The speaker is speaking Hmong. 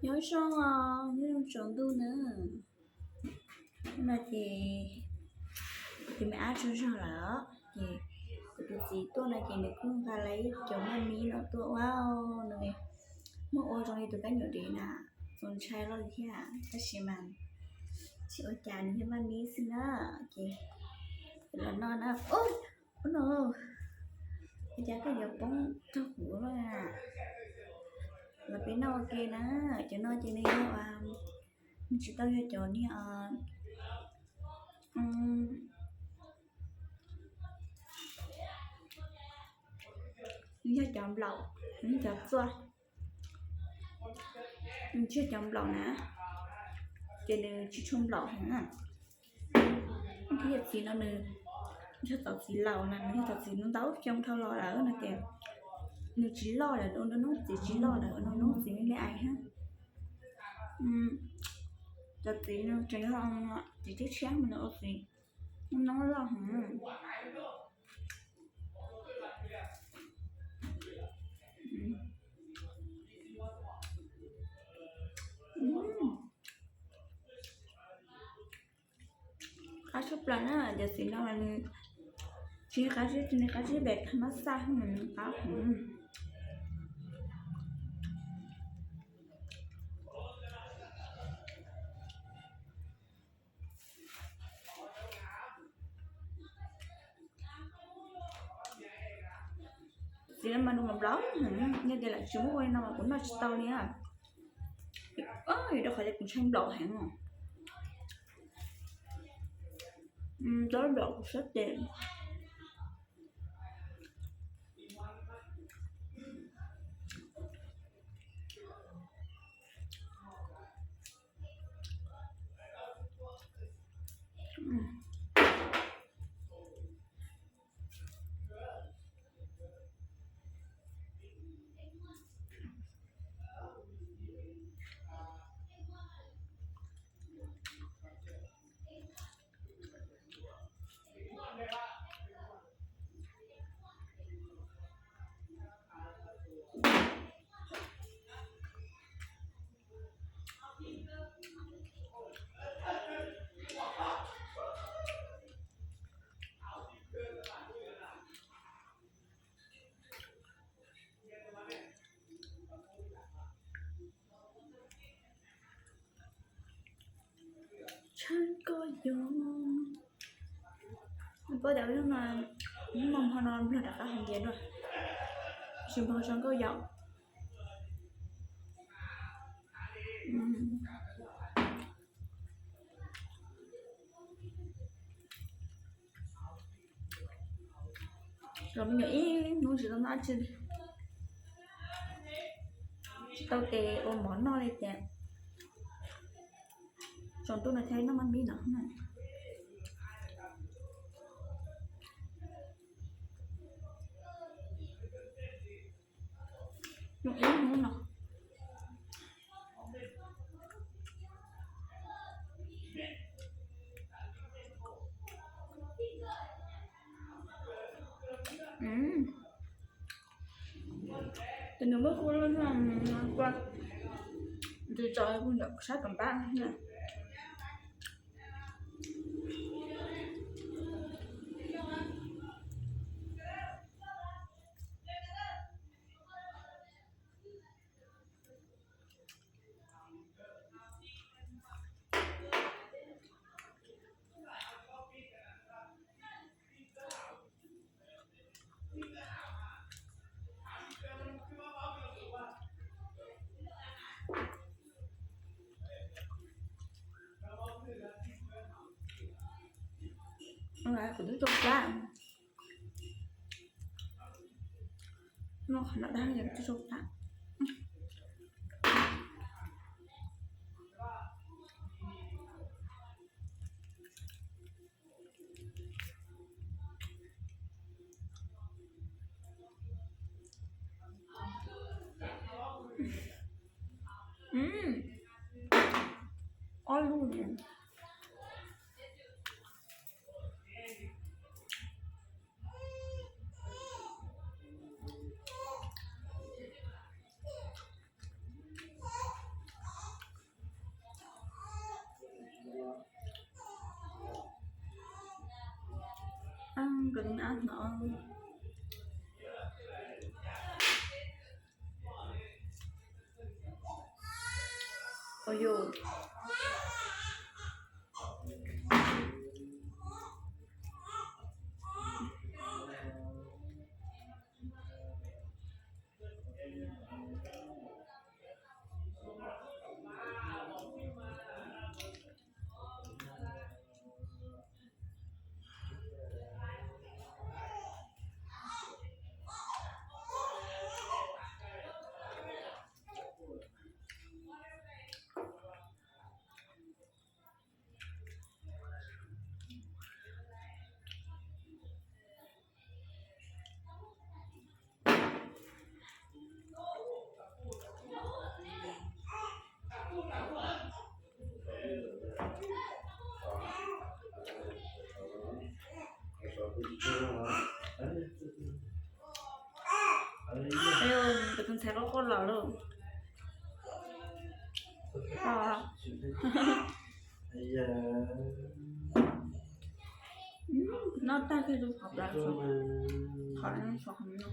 Nyob zoo os, nyob zoo tsaus ntuj na. Hnub no ces kuv tus me ab tsaug zog lawm, ces kuv tus txiv tuaj no ces nws kuj nqa lawv cov maj mib no tuaj ua, nws muab ua zoo li tus kab nyuam dev na, txaus ntshai loj li thiab, tab sis mas tsis ua cas, nws yog maj mib xwb na. Ces los noj na. Ub, ub no, ua cas koj yuav poob rau kuv lawm? Los peb noj ua ke na. Cov no ces nws yog, nws tsis tau yog cov niag, nws yog cov nplaum, nws yog cov txuaj, nws tsis yog cov nplaum na, ces nws tsis tshua nplaum heev na. Thiab yawm txiv no nws yog txaus txiv laus na, nws yog txaus txiv ntau xyoo dhau los lawm no ces nws tsis loj lawm, ua nruab hnub txiv tsis loj lawm, ua nruab hnub txiv me me ais thiab. Cov txiv no tseem yog txiv tshiab tshiab mas nws ua txiv noob loj heev. Qab tshaj plaws na, cov txiv no mas nws tsis qab zib, tsis qab zib pem qhov mab xaj mas nws qab heev. Txiv no mas nws nplaum heev, yog tias lawv tsis muab ua li no mas kuv noj tsis tau li. Rau qhov tias kuv ntshai nplaum heev os. Cov nplaum kuv siab ces Tshaj koj yog. Paub tias hnub no, hnub no ho no Nplog rov qab hais ntias dua, tsis npog tshaj koj yog. Los me nyuam ib hnub tsis tau noj dab tsi, tsis tau tes ua mov noj li ces tsaus ntuj no thiaj noj maj mib no. Ib hnub no. Tus nws muab kua loj no, kua ntws tso kuj ntawm sab tom pab na. Kuv twb tsau plab. Noj qhov no dab twb tsau plab. Ob lub. Ab no. Ua yus. Kuv tus ntxhais quaj quaj los lauj. Noj tag kiag tus qhov plaws, qhov no, qhov no.